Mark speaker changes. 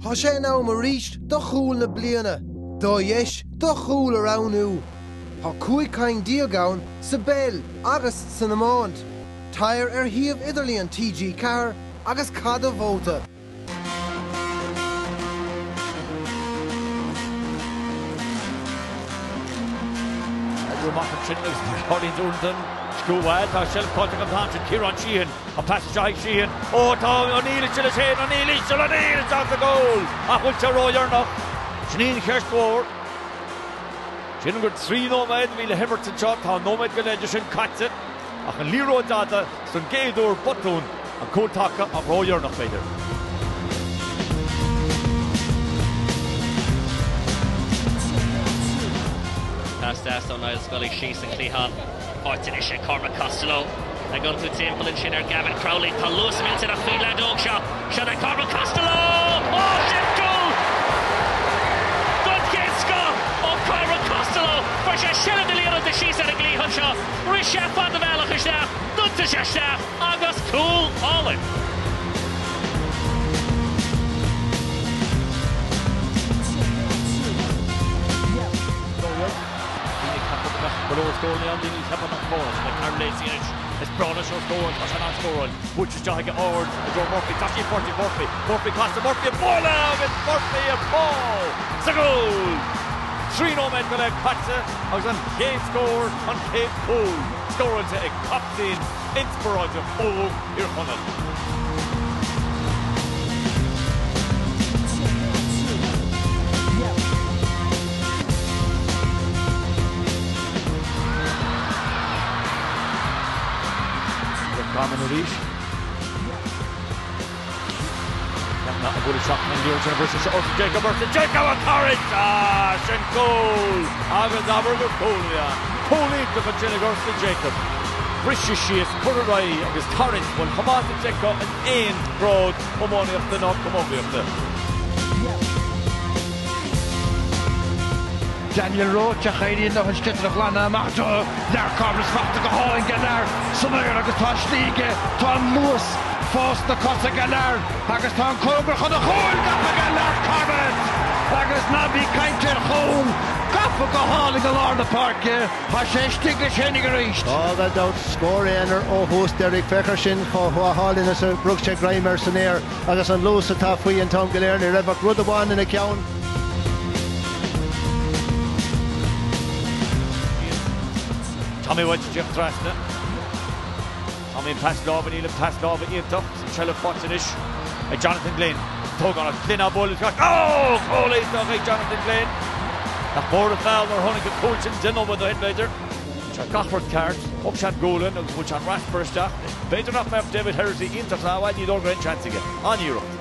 Speaker 1: Tá sé in am arís do chúl na bliana, do dheis do chúl a roghnú. Tá 15 ceann ann sa bpeil agus san iomáint. Téir ar shuíomh idirlíon TG4 agus caith do vóta.
Speaker 2: Oibriú amach ansin agus mar a tharlaíonn uaireanta an scuabhadh. Tá seilbh faighte acu an t-am sin. Ciarán Sheehan. An pas isteach ag Sheehan. Ó tá O'Neill istigh leis féin. O'Neill íseal. O'Neill isteach sa gcúl. Ach bhfuil sé ródheireanach? Sin í an cheist mhór. Sílim gur 3 nóiméad a bhí le himirt anseo. Tá nóiméad go leith de sin caite. Ach an liathróid fhada don gcéad uair botún, an cúl tagtha ach ródheireanach b'fhéidir.
Speaker 3: Pas deas ó Niall Scully síos an cliathán. Faighte anois ag Cormac Costello. Ag iontú timpeall ansin ar Gavin Crowley. Tá luas millteanach faoin leaid óg seo. Seo é Cormac Costello! Ó, sin cúl! Den chéad scoth ó Cormac Costello! Fuair sé seilbh na liathróide síos ar an gcliathán seo. Rith sé fad an bhealach isteach, d'iontaigh sé isteach agus cúl álainn!
Speaker 2: Daoine ag ceapadh go mbeadh go leor scóranna ann, daoine ag ceapadh nach mbeadh. Sin é Karl Lacey anois. Is breá leis ó scóráil, tá sé in ann scóráil. Buailte isteach aige ard i dtreo Murphy. Tá sí faighte ag Murphy. Murphy casta, Murphy ag bualadh agus Murphy ar fáil sa gcúl! 3 nóiméad go leith caite agus an chéad scór, an chéad chúl scóráilte ag captaen inspioráideach óg Thír Chonaill. Gorman arís. Ceann a bhuail isteach an liathróid sin a bhris sé Ursa Jacob Ursa Jacob an tarraingt! Ah, sin cúl! Agus abair gur cúl a bhí ann. Cúl iontach ansin ag Ursa Jacob. Briseadh síos, cur ar aghaidh agus tarraingt, bhuel, chomh maith is a d'fheicfeá in aon ghrád iománaíochta ná camógaíochta.
Speaker 4: Daniel Roche ach éiríonn leo an sliotar a ghlanadh amach do Lar Corbett fachta go hálainn ag Lar san aer agus tá slí aige, tá an luas fós sna cosa ag Lar agus tá an cóngar chun an chúil gafa ag Lar Corbett agus ná bí ag caint ar chúl gafa go hálainn i lár na páirce, tá sé istigh leis fhéinig arís.
Speaker 5: Tá gan dabht, scór aonair ó thús deiridh, féach ar sin chomh hálainn is a rug sé greim air san aer agus an luas atá faoi an t-am go léir, ní raibh ach rud amháin ina cheann.
Speaker 2: Tommy Walsh ag tíocht trasna. Tommy an pas láimhe, níl an pas láimhe iontach. An tseilbh faighte anois ag Jonathan Glynn. Tógánach Glynn á bualadh isteach. Ó! Cúl iontach ag Jonathan Glynn. Nach mór an feall nár tháinig an cúl sin 10 nóiméad ó shin b'fhéidir. Tá gach rud ceart. Thóg sé an gualainn agus bhuail sé an raspar isteach. B'fhéidir nach mbeadh David Herity iontach sásta, ní dóigh go raibh aon seans aige. An-iarracht.